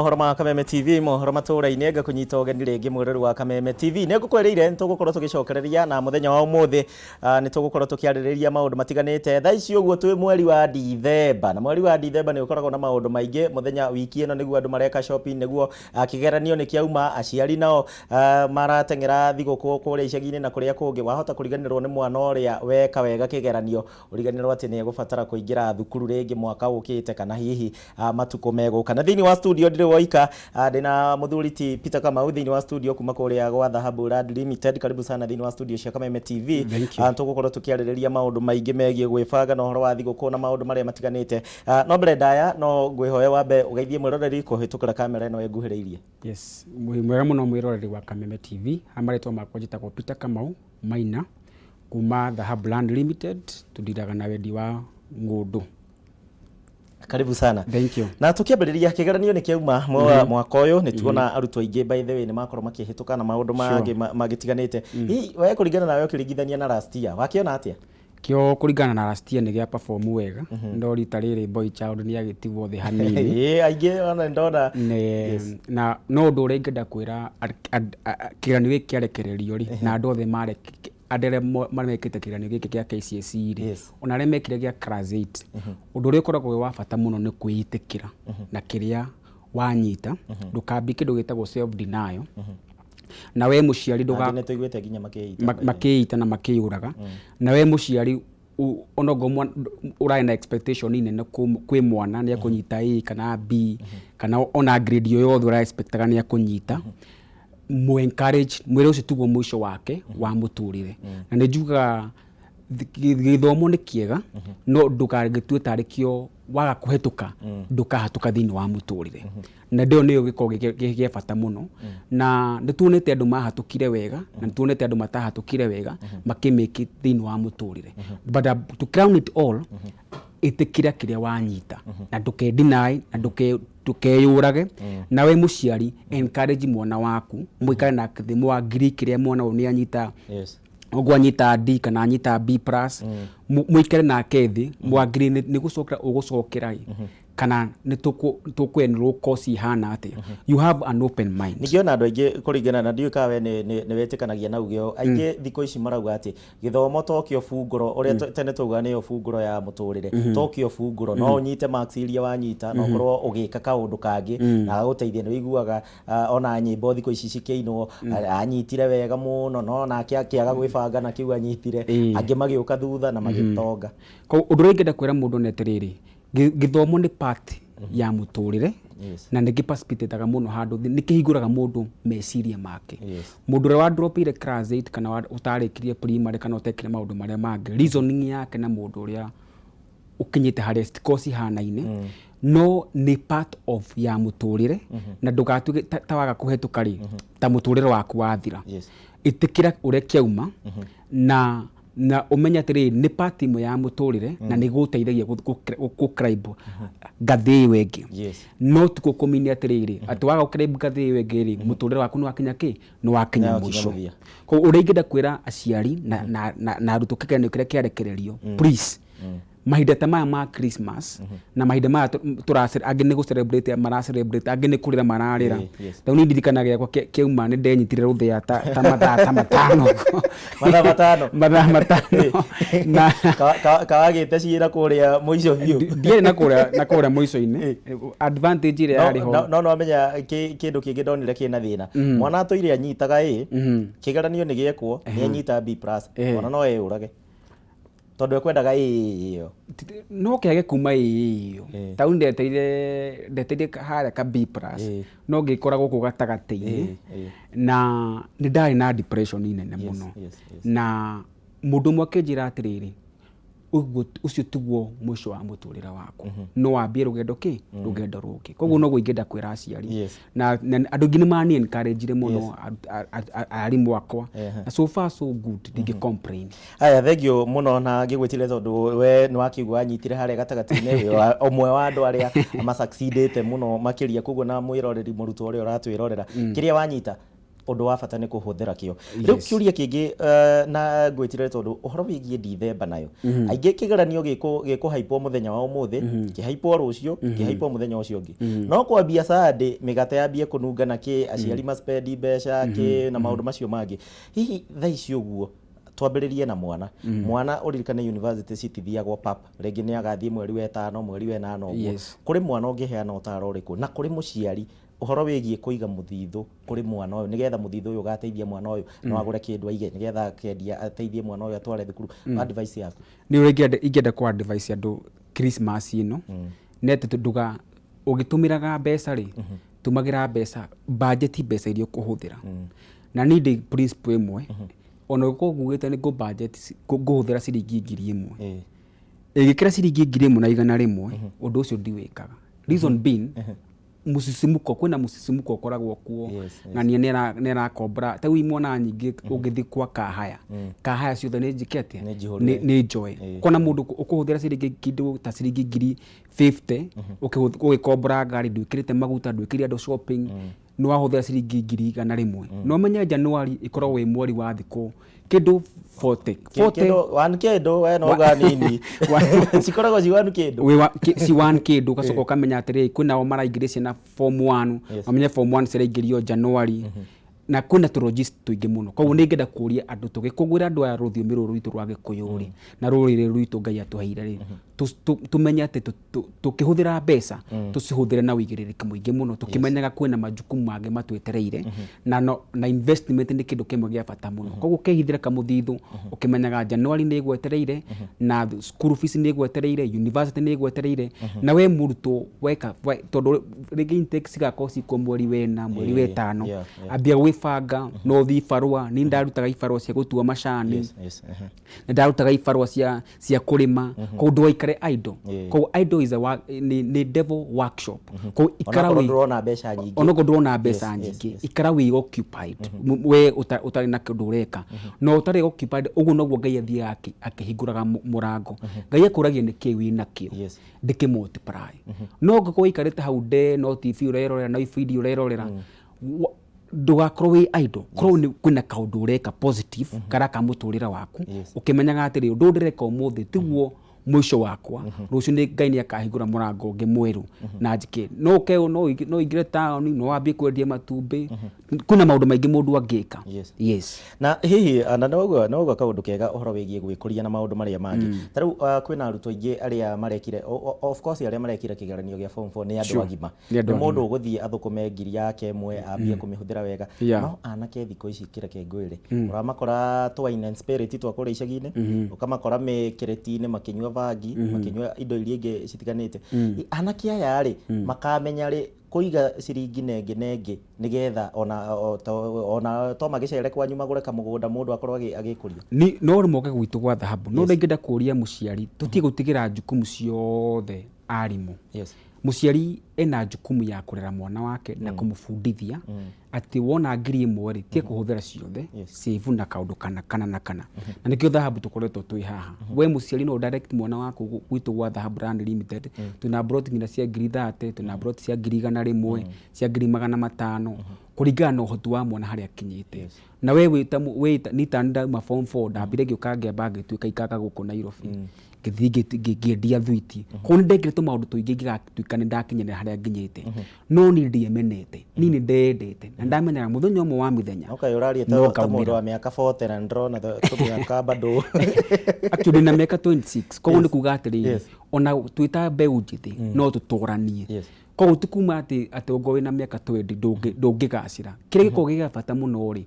Mohoro ma Kameme TV, mohoro matũra-inĩ, ngakũnyita ũgeni rĩngĩ mwĩrori wa Kameme TV. Nĩ ngũkwĩrĩire nĩ tũgũkorwo tũgĩcokereria na mũthenya wa ũmũthĩ nĩ tũgũkorwo tũkĩarĩrĩria maũndũ matiganĩte. Thaa ici ũguo twĩ mweri wa Dithemba, na mweri wa Dithemba nĩ ũkoragwo na maũndũ maingĩ. Mũthenya wiki ĩno nĩguo andũ mareka shopping, nĩguo kĩgeranio nĩ kĩauma, aciari nao marateng'era thigũkũ kũrĩa icagi-inĩ na kũrĩa kũngĩ. Wahota kũriganĩrwo nĩ mwana ũrĩa weka wega kĩgeranio, ũriganĩrwo atĩ nĩ egũbatara kũingĩra thukuru rĩngĩ mwaka ũkĩte kana hihi matukũ megũka. Na thĩinĩ wa studio ndirĩ woika, ndĩna mũthuri ti Peter Kamau thĩinĩ wa studio kuma kũrĩa gwa Dhahabu Land Limited. Karibu sana thĩinĩ wa studio cia Kameme TV. Thank you. Tũgũkorwo tũkĩarĩrĩria maũndũ maingĩ megiĩ gwĩbanga na ũhoro wa thigũkũ na maũndũ marĩa matiganĩte. No mbere ndaya no ngwĩhoe wambe ũgeithie mwĩroreri kũhĩtũkĩra kamera ĩno ĩnguhĩrĩirie. Yes, mwĩ mwega mũno mwĩroreri wa Kameme TV. Ha marĩtwa makwa njĩtagwo Peter Kamau Maina kuma Dhahabu Land Limited, tũndiraga na wendi wa ng'ũndũ. Karibu sana. Thank you. Na tukiambĩrĩria kĩgeranio nĩ kĩauma mwaka ũyũ nĩ tuona arutwo aingĩ by the way nĩ makorwo makĩhĩtũka na maũndũ mangĩ magĩtiganĩte. Hihi we kũringana nawe ũkĩringithania na last year wakĩona atĩa? Kĩo kũringana na last year nĩ gĩa perform wega, no rita rĩrĩ boy child nĩ agĩtigwo thĩ hanini. Ĩĩ, aingĩ ona nĩ ndona. Na no ũndũ ũrĩa ingĩenda kwĩra kĩgeranio gĩkĩ kĩarekererio rĩ, na andũ othe andũ arĩa mekĩte kĩgeranio gĩkĩ kĩa KCSE rĩ, ona arĩa mekire gĩa class 8, ũndũ ũrĩa ũkoragwo wĩ wa bata mũno nĩ kwĩĩtĩkĩra na kĩrĩa wanyita, ndũkambie kĩndũ gĩtagwo self denial. Na we mũciari ndũga Angĩ nĩ tũiguĩte nginya makĩita. Makĩita na makĩyũraga. Na we mũciari ona okorwo ũrarĩ na expectation nene kwĩ mwana nĩ ekũnyita A kana B kana ona grade o yothe ũra expectaga nĩ ekũnyita, mũ encourage, mwĩre ũcio tiguo mũico wake wa mũtũrĩre. Na nĩ njugaga gĩthomo nĩ kĩega, no ndũgagĩtue tarĩ kĩo waga kũhetũka ndũkahatũka thĩinĩ wa mũtũrĩre. Na ndĩo nĩyo gĩkoragwo gĩ gĩa bata mũno. Na nĩ tuonete andũ mahatũkire wega na nĩ tuonete andũ matahatũkire wega makĩ make it thĩinĩ wa mũtũrĩre. But to crown it all, ĩtĩkĩra kĩrĩa wanyita na ndũke deny na ndũkeyũrage. Na we mũciari encourage mwana waku, mũikare nake thĩ mũ agree kĩrĩa mwana ũyũ nĩ anyita, ũguo anyita D kana anyita B plus, mũikare nake thĩ mũ agree nĩ gũcokera ũgũcokera ĩ kana nĩ tũkũ enroll course ihana atĩa. You have an open mind. Ningĩ ona andũ aingĩ kũringana na ndiũĩ kana we nĩ wĩtĩkanagia na uge ũyũ, aingĩ thikũ ici marauga atĩ gĩthomo tokĩo bungũro ũrĩa tene twaugaga nĩyo bungũro ya mũtũrĩre, tokĩo bungũro, no ũnyite marks iria wanyita na ũkorwo ũgĩka kaũndũ kangĩ na gagũteithia. Nĩ ũiguaga ona nyĩmbo thikũ ici cikĩinwo, anyitire wega mũno no nake akĩaga gwĩbanga na kĩu anyitire, angĩ magĩũka thutha na magĩtonga. Koguo ũndũ ũrĩa ingĩenda kwĩra mũndũ nĩ atĩrĩrĩ, gĩthomo nĩ part ya mũtũrĩre na nĩ gĩ mũno handũ nĩ kĩhingũraga mũndũ meciria make. Mũndũ ũrĩa wa dropire class 8 kana ũtarĩkirie primary kana ũtekire maũndũ marĩa mangĩ, reasoning yake na mũndũ ũrĩa ũkinyĩte harĩa citikoragwo cihanaine, no nĩ part of ya mũtũrĩre na ndũgatuĩke ta waga kũhetũka rĩ ta mũtũrĩre waku wathira. Ĩtĩkĩra ũrĩa kĩauma na ũmenye atĩrĩrĩ nĩ part ĩmwe ya mũtũrĩre na nĩ gũteithagia gũ climb ngathĩ ĩyo ĩngĩ. No ti gũkũminia atĩrĩrĩ atĩ waga gũ climb ngathĩ ĩyo ĩngĩ rĩ, mũtũrĩre waku nĩ wakinya kĩ, nĩ wakinya mũico. Koguo ũrĩa ingĩenda kwĩra aciari na arutwo kĩgeranio kĩrĩa kĩarekererio, please, mahinda ta maya ma Christmas na mahinda maya angĩ nĩ gũ celebrate mara celebrate, angĩ nĩ kũrĩra mararĩra. Rĩu niĩ ndirikanaga gĩakwa kĩauma nĩ ndenyitire rũthĩa ta mathaa ta matano. Mathaa matano? Mathaa matano. Na Kawagĩte ciĩra kũrĩa mũico biũ. Ndiarĩ na kũrĩa mũico-inĩ. Advantage ĩrĩa yarĩ ho. No nwamenya kĩndũ kĩngĩ ndonire kĩna thĩna, mwana atũire anyitaga A, kĩgeranio nĩ gĩekwo nĩ anyita B plus, mwana no eyũrage tondũ ekwendaga A ĩyo. No kĩage kuma ĩ ĩyo. Tau ndetereire harĩa ka B plus, no ngĩkora gũkũ gatagatĩ-inĩ na nĩ ndarĩ na depression nene mũno. Na mũndũ ũmwe akĩnjĩra atĩrĩrĩ, ũguo ũcio tiguo mũico wa mũtũrĩre waku, no wambie rũgendo kĩ rũgendo rũngĩ. Koguo noguo ingĩenda kwĩra aciari. Na andũ aingĩ nĩ mani encourage mũno, arimũ akwa, na so far so good, ndingĩ complain. Aya, thengio mũno na ngĩgwĩtire tondũ we nĩ wakiuga wanyitire harĩa gatagatĩ-inĩ, wĩ wa ũmwe wa andũ arĩa masucceedĩte mũno makĩria. Koguo na mwĩroreri mũrutwo ũrĩa ũratwĩrorera, kĩrĩa wanyita Ũndũ wa bata nĩ kũhũthĩra kĩo. Rĩu kĩũria kĩngĩ na ngwĩtire tondũ ũhoro wĩgiĩ Dithemba nayo. Aingĩ kĩgeranio gĩkũhaipwo mũthenya wa ũmũthĩ, kĩhaipwo rũciũ, kĩhaipwo mũthenya ũcio ũngĩ. No kwambia Sunday mĩgate yambie kũnunga na kĩ, aciari ma spend mbeca kĩ na maũndũ macio mangĩ. Hihi thaa ici ũguo twambĩrĩrie na mwana. Mwana ũririkane university citithiagwo pap, rĩngĩ nĩ agathiĩ mweri wa ĩtano, mweri wa ĩnana ũguo. Kũrĩ mwana ũngĩheana ũtaro ũrĩkũ? Na kũrĩ mũciari ũhoro wĩgiĩ kũiga mũthithũ kũrĩ mwana ũyũ nĩgetha mũthithũ ũyũ ũgateithia mwana ũyũ no agũre kĩndũ aige nĩgetha akendia ateithie mwana ũyũ atware thukuru. Advice yaku? Nĩ ũrĩa ingĩenda kũ advice andũ Christmas ĩno nĩ atĩ ndũga ũgĩtũmĩraga mbeca rĩ, tũmagĩra mbeca budget mbeca iria ũkũhũthĩra. Na niĩ ndĩ principle ĩmwe, ona ũngĩkorwo ngugĩte nĩ ngũ budget ngũhũthĩra ciringi 1000, ĩngĩkĩra ciringi 1100, ũndũ ũcio ndiwĩkaga. Reason being, mũcicimuko, kwĩna mũcicimuko ũkoragwo kuo. Na niĩ nĩ arakombora ta rĩu imwana nyingĩ ũngĩthiĩ kwa kahaya, kahaya ciothe nĩ njĩke atĩa? Nĩ njihũrĩre. Nĩ njoe. Kona mũndũ ũkũhũthĩra ciringi kĩndũ ta ciringi 50,000 ũgĩkombora ngari, ndwĩkĩrĩte maguta, ndwĩkĩrire andũ shopping, nĩ wahũthĩra ciringi 100,000. Na ũmenye January ĩkoragwo ĩ mweri wa thikũ kĩndũ 40. 40. Kĩndũ one kĩndũ we no uga nini. Cikoragwo ci one kĩndũ. Wĩ wa, ci one kĩndũ, ũgacoka ũkamenya atĩrĩrĩ, kwĩna ao maraingĩria ciana form 1, ũmenye form 1 ciraingĩrio January. Na kwĩna tũ tũingĩ mũno. Koguo nĩ ingĩenda kũria andũ tũgĩkũngũĩra andũ aya rũthiomi rũrũ rwitũ rwa Gĩkũyũ rĩ, na rũrĩrĩ rwitũ Ngai atũheire rĩ, tũmenye atĩ tũkĩhũthĩra mbeca tũcihũthĩre na ũigĩrĩrĩki mũingĩ mũno, tũkĩmenyaga kwĩna majukumu mangĩ matwetereire, na no, na investment nĩ kĩndũ kĩmwe gĩa bata mũno. Koguo ũkehithĩra kamũthithũ ũkĩmenyaga January nĩ ĩgwetereire, na school fees nĩ ĩgwetereire, university nĩ ĩgwetereire, na we mũrutwo weka tondũ rĩngĩ intake cigakorwo cikuo mweri wena, mweri wa ĩtano, ambia gwĩbanga, no ũthiĩ ibarũa. Niĩ ndarutaga ibarũa cia gũtua macani, nĩ ndarutaga ibarũa cia kũrĩma. Koguo ndũgaikare idle. Koguo idle is a work, nĩ devil workshop. Koguo ikara onakorwo ndũrona mbeca nyingĩ, onakorwo ndũrona mbeca nyingĩ, ikara wĩ occupied. We ũtarĩ na kĩndũ ũreka, na ũtarĩ occupied, ũguo noguo Ngai athiaga akĩhingũraga mũrango. Ngai akũragia nĩ kĩĩ wĩ nakĩo, ndĩkĩ multiply. No ũngĩkorwo ũikarĩte hau nde no TV ũrerorera, no video ũrerorera, ndũgakorwo wĩ idle, korwo nĩ kwĩna kaũndũ ũreka positive karaka mũtũrĩre waku, ũkĩmenyaga atĩrĩ, ũndũ ũyũ ndĩreka ũmũthĩ tiguo mũico wakwa, rũciũ nĩ Ngai nĩ akahingũra mũrango ũngĩ mwerũ na njĩke. No ũke no ũingĩre taũni, no wambie kwendia matumbĩ, kwĩna maũndũ maingĩ mũndũ angĩka. Na hihi na no kaũndũ kega ũhoro wĩgiĩ gwĩkũria na maũndũ marĩa mangĩ. Ta rĩu kwĩna arutwo aingĩ arĩa marekire, of course arĩa marekire kĩgeranio gĩa form 4 nĩ andũ agima. Nĩ andũ Nĩ mũndũ ũgũthiĩ athũkũme ngiri yake ĩmwe ambie kũmĩhũthĩra wega. No anake thikũ ici kĩreke ngwĩre, ũramakora tũ wine and spirit twa kũrĩa icagi-inĩ, ũkamakora mĩkĩrĩti-inĩ makĩnyua bangi, makĩnyua indo iria ingĩ citiganĩte. Anake aya rĩ, makamenya rĩ kũiga ciringi nengĩ nengĩ nĩgetha ona to magĩcere kwanyu magũre kamũgũnda mũndũ akorwo agĩkũria? Ni no moke gwitũ gwa thahabu. No ndingĩenda kũria mũciari, tũtige gũtigĩra jukumu ciothe arimũ. Mũciari ena jukumu ya kũrera mwana wake na kũmũbundithia atĩ wona 1000 rĩ, tiga kũhũthĩra ciothe, save na kaũndũ kana kana na kana. Na nĩkĩo thahabu tũkoretwo twĩ haha. We mũciari no direct mwana waku gwitũ gwa Thahabu Land Limited. Twĩna plot nginya cia 30,000, twĩna plot cia 100,000, cia 500,000, kũringana na ũhoti wa mwana harĩa akinyĩte. Na we wĩ ta wĩ ni ta ndauma form 4, ndambire ngĩũka ngĩamba ngĩtuĩka ikanga gũkũ Nairobi, ngĩthiĩ ngĩendia thwiti. Koguo nĩ ndekire tũmaũndũ tũingĩ ngĩgatuĩka nĩ ndakinyĩra harĩa nginyĩte. No niĩ ndiemenete, niĩ nĩ ndeyendete na ndamenyaga mũthenya ũmwe wa mĩthenya Okay, ũraria no ta mũndũ ngaumĩra. wa mĩaka 40 na ndĩrona tũmĩaka bado. Actually na mĩaka 26, koguo nĩ kuga atĩrĩrĩ, ona twĩ ta mbeũ njĩthĩ no tũtũranie. Koguo ti kuma atĩ ũngorwo wĩna mĩaka 20 ndũngĩgacĩra. Kĩrĩa gĩkoragwo gĩ gĩa bata mũno rĩ,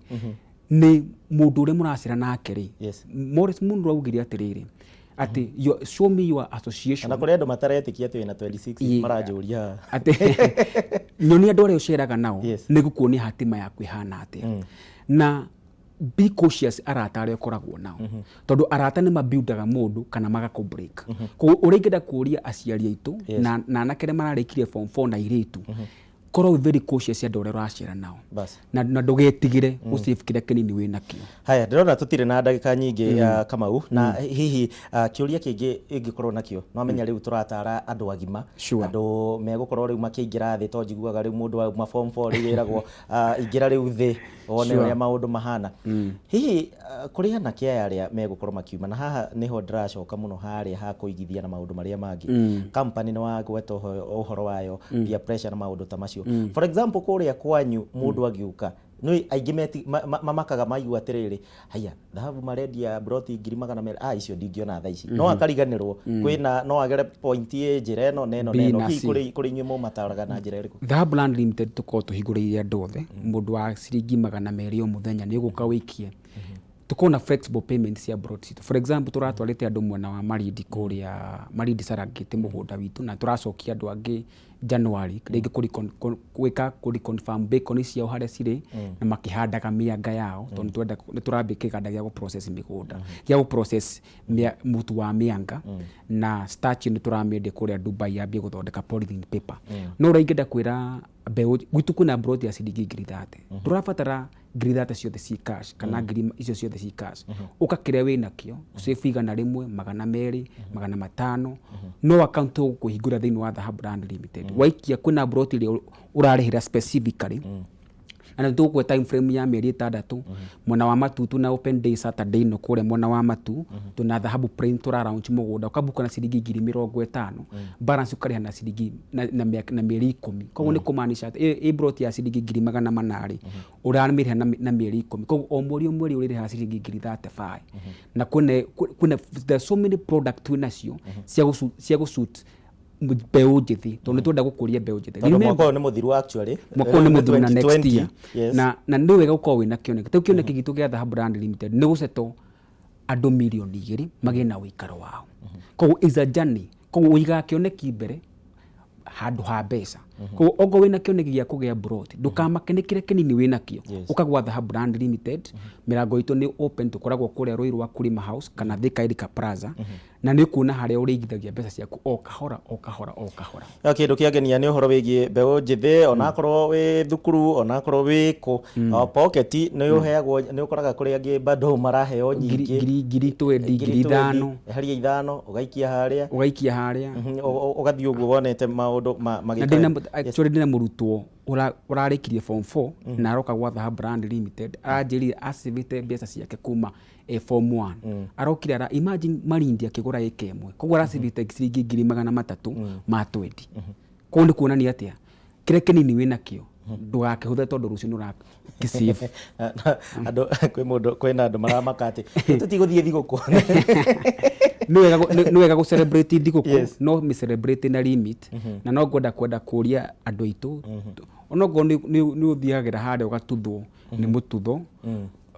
nĩ mũndũ ũrĩa mũracĩra nake rĩ. Morris Munro augire atĩrĩrĩ, atĩ show me your association. Na kũrĩ andũ mataretĩkia atĩ wĩna 26, maranjũria. Atĩ nyonia andũ arĩa ũceraga nao, nĩ gũkuonia hatima yaku ĩhana atĩa. Na be cautious arata arĩa ũkoragwo nao, tondũ arata nĩ mabuildaga mũndũ kana magakũ break. Koguo ũrĩa ingĩenda kũria aciari aitũ na anake arĩa mararĩkirie form 4 na airĩtu, Korwo wĩ very cautious andũ arĩa ũracera nao. Bas. Na ndũgetigĩre gũsave kĩrĩa kĩnini wĩ nakĩo. Haya, ndĩrona tũtirĩ na ndagĩka nyingĩ, Kamau, na hihi kĩũria kĩngĩ ingĩkorwo nakĩo, no amenya rĩu tũratara andũ agima, andũ megũkorwo rĩu makĩingĩra thĩ, to njiguaga rĩu mũndũ auma form 4 rĩu ĩragwo ingĩra rĩu thĩ wone ũrĩa maũndũ mahana. Hihi kũrĩ anake aya arĩa megũkorwo makiuma, na haha nĩho ndĩracoka mũno harĩa ha kũigithia na maũndũ marĩa mangĩ, company nĩ wagweta ũhoro wayo, peer pressure na maũndũ ta macio. For example, kũrĩa kwanyu mũndũ agĩũka, nĩ aingĩ mamakaga maigua atĩrĩrĩ, haya, Dhahabu marendia broti 200,000, ah, icio ndingĩona thaa ici. No akariganĩrwo kwĩna no agere point ĩ njĩra ĩno na ĩno na B ĩno. na Hihi C. kũrĩ inyuĩ mũmataraga na njĩra ĩrĩkũ? Dhahabu Land Limited tũkoragwo tũhingũrĩire andũ othe. Mũndũ wa ciringi 200 o mũthenya nĩ ũgũka wĩikie. Tũkoragwo na flexible payment cia plot citũ. For example, tũratwarĩte andũ mwena wa Malindi kũrĩa Malindi Serengeti mũgũnda witũ, na tũracokia andũ angĩ January rĩngĩ gwĩka kũ reconfirm bacon ciao harĩa cirĩ na makĩhandaga mĩanga yao, tondũ nĩtũrenda, nĩtũrambia kĩganda gĩa gũ process mĩgũnda, gĩa gũ process mũtu wa mĩanga, na starch nĩtũramĩendia kũrĩa Dubai yambie gũthondeka polythene paper. No ũrĩa ingĩenda kwĩra mbeũ, gwitũ kwĩna plot ya ciringi 30,000. Ndũrabatara 30,000 ciothe ci cash kana ngiri icio ciothe ci cash. Ũka kĩrĩa wĩ nakĩo, ũsave 100, 200, 500, no account ũgũkũhingũra thĩinĩ wa Dhahabu Land Limited. Waikia kwĩna plot ĩrĩa ũrarĩhĩra specifically, na nĩ tũgũkũhe time frame ya mĩeri 6. Mwena wa Matutu na open day Saturday ĩno kũrĩa mwena wa Matu, twĩna Dhahabu Prime, tũra launch mũgũnda ũkabuka na ciringi 50,000, balance ũkarĩha na ciringi na mĩeri 10. Koguo nĩ kũmaanisha atĩ ĩ plot ya ciringi 400,000 rĩ, ũramĩrĩha na mĩeri 10. Koguo o mweri o mweri ũrĩrĩhaga ciringi 35,000. Na kwĩna there are so many product twĩ nacio cia gũsuit mbeũ njĩthĩ, tondũ nĩ twenda gũkũria mbeũ njĩthĩ. Tondũ mwaka ũyũ nĩ mũthiru actually. Mwaka ũyũ nĩ mũthiru na next 2020, year. Na nĩ wega gũkorwo wĩna kĩoneki. Rĩu kĩoneki gitũ gĩa Dhahabu Land Limited nĩ gũsettle andũ 2 million magĩe na ũikaro wao. Koguo is a journey. Koguo ũigaga kĩoneki mbere handũ ha mbeca. Koguo okorwo wĩna kĩoneki gĩa kũgĩa plot, ndũkamake nĩ kĩrĩa kĩnini wĩnakĩo. Ũka gwa Dhahabu Land Limited, mĩrango itũ nĩ open, tũkoragwo kũrĩa Ruiru wa Kulima House kana Thika Erika Plaza, na nĩ ũkuona harĩa ũrĩigithagia mbeca ciaku o kahora o kahora o kahora. No kĩndũ kĩangenia nĩ ũhoro wĩgiĩ mbeũ njĩthĩ, onakorwo wĩ thukuru, onakorwo wĩ kũ, o pocket nĩ ũheagwo, nĩ ũkoraga kũrĩ angĩ bado maraheo nyingĩ. Ngiri 20, 5,000. Eheria 5 ũgaikia harĩa. Ũgaikia harĩa. Ũgathiĩ ũguo wonete maũndũ Na magĩka. Actually ndĩna mũrutwo ũrarĩkirie form 4 na aroka gwa Dhahabu Land Limited, aranjĩrire acĩvĩte mbeca ciake kuma form 1. Arokire ara imagine Malindi akĩgũra ĩka ĩmwe, koguo aracĩvĩte ciringi 320,000. Koguo nĩ kuonania atĩa kĩrĩa kĩnini wĩnakĩo ndũgakĩhũthĩre, tondũ rũciũ nĩ ũrakĩsave. Andũ kwĩ mũndũ, kwĩna andũ maramaka atĩ tũtigũthiĩ thigũkũ. Nĩ wega gũ celebrate thigũkũ, no mĩ celebrate na limit. Na no ngwenda kwenda kũria andũ aitũ, onokorwo nĩ ũthiagĩra harĩa ũgatuthwo nĩ mũtutho,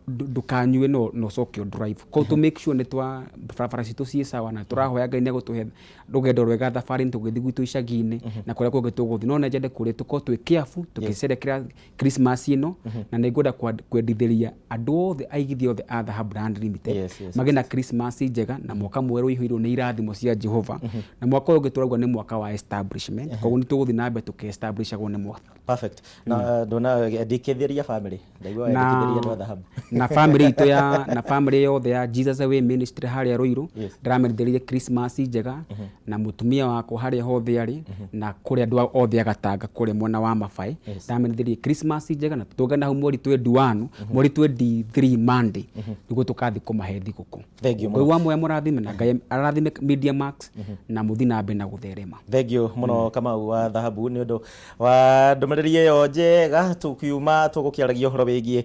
ndũkanyue no ũcoke ũ drive. Koguo tũ make sure nĩ twa barabara citũ ciĩ sawa, na tũrahoya Ngai nĩ egũtũhe rũgendo rwega thabarĩ-inĩ tũgĩthiĩ gwitũ icagi-inĩ na kũrĩa kũngĩ tũgũthiĩ. No nyende kũria tũkorwo twĩ careful tũgĩcerekera Christmas ĩno, na nĩ ngwenda kwendithĩria andũ othe, aigithia othe a Dhahabu Land Limited, magĩe na Christmas njega na mwaka mwerũ ũihũirwo nĩ irathimo cia Jehova. Na mwaka ũyũ ũngĩ tũrauga nĩ mwaka wa establishment, koguo nĩ tũgũthiĩ na mbere tũkĩ-establishagwo nĩ mwaka. Perfect. Na ndona endekithĩria family, ndaigua wendekithĩria andũ a Dhahabu. Na family itũ ya na family yothe ya Jesus Away Ministry harĩa Ruiru, ndĩramerithĩria Christmas njega, na mũtumia wakwa harĩa hothe arĩ, na kũrĩa andũ othe a Gatanga kũrĩa mwena wa Mabaĩ, ndĩramerithĩria Christmas njega, na tũtũngane hau mweri 21, mweri 23 Monday, nĩguo tũkathiĩ kũmahe thigũkũ. Thank you Ngai mũno. wa muoya mũrathime, na Ngai arathime Media Max na mũthiĩ na mbere na gũtherema. Thank you mũno, Kamau wa Dhahabu, nĩ ũndũ wa ndũmĩrĩri ĩyo njega. Tũkiuma tũgũkĩaragia ũhoro wĩgiĩ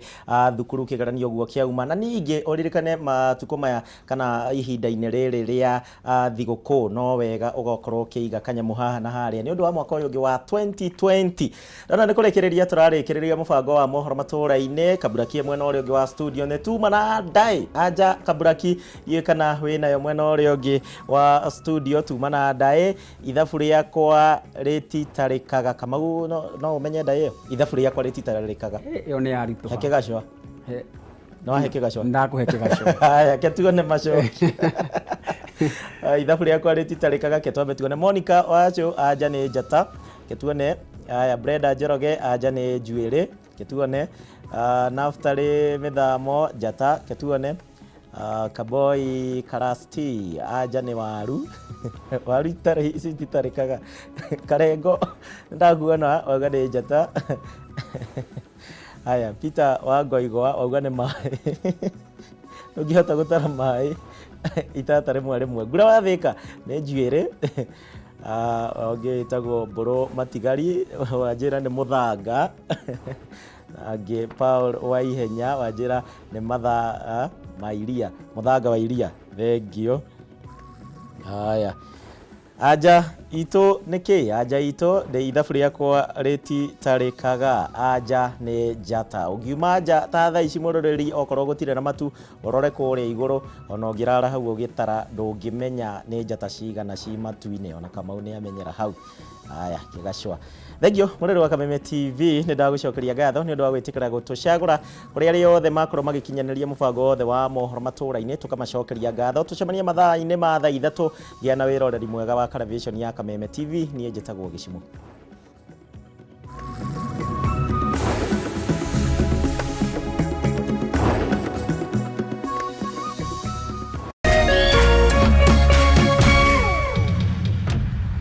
thukuru kĩgeranio ũguo kĩauma, na ningĩ ũririkane matukũ maya kana ihinda-inĩ rĩrĩ rĩa thigũkũ, no wega ũgakorwo ũkĩiga kanyamũ haha na harĩa nĩ ũndũ wa mwaka ũyũ ũngĩ wa 2020. Ndona nĩ kũrĩkĩrĩria tũrarĩkĩrĩria mũbango wa mohoro matũũra-inĩ. Kaburakie mwena ũrĩa ũngĩ wa studio nĩ tuma na ndaĩ anja. Kaburaki, ndiũĩ kana wĩnayo mwena ũrĩa ũngĩ wa studio. Tuma na ndaĩ, ithabu rĩakwa rĩtitarĩkaga. Kamau, no ũmenye ndaĩ ĩyo, ithabu rĩakwa rĩtitarĩkaga? Ĩyo nĩ yaritũha. He kĩgacwa. No ahe kĩgacwa. Ndakũhe kĩgacwa. Haya, ke tuone macoki. Ithabu rĩakwa rĩtitarĩkaga. Ke twambe tuone Monica Wacu, anja nĩ njata. Ke tuone. Aya, Brenda Njoroge, anja nĩ njuĩrĩ, kĩtuone. Naftali Mĩthamo, njata, kĩtuone. Kaboi Karasti, anja nĩ waru. Waru itarĩ ici ititarĩkaga. Karengo, nĩndakuona wauga nĩ njata. Aya, Peter wa Ngoigwa wauga nĩ maĩ. Ndũngĩhota gũtara maĩ itata rĩmwe rĩmwe. Ngura wa Thĩka nĩ njuĩrĩ. Ũngĩ wĩtagwo Mbũrũ Matigari wanjĩra nĩ mũthanga. Angĩ Paul wa Ihenya wanjĩra nĩ mathaa ma iria, mũthanga wa iria. Thengio. Haya. Anja itũ nĩ kĩ? Anja itũ nĩ ithabu rĩakwa rĩtitarĩkaga. Anja nĩ njata. Ũngiuma nja ta thaa ici mũroreri okorwo gũtirĩ na matu ũrore kũrĩa igũrũ ona ũngĩrara hau ũgĩtara ndũngĩmenya nĩ njata cigana ci matu-inĩ ona Kamau nĩ amenyera hau. Aya, kĩgacwa. Thengio mũrori wa Kameme TV, nĩ ndagũcokeria ngatho nĩ ũndũ wa gwĩtĩkĩra gũtũcagũra kũrĩ arĩa othe makorwo magĩkinyanĩria mũbango wothe wa mohoro matũra-inĩ, tũkamacokeria ngatho. Tũcemanie mathaa-inĩ ma thaa 3. Gĩa na wĩroreri mwega wa Karavĩconi ya Kameme TV. Niĩ njĩtagwo Gĩcimũ.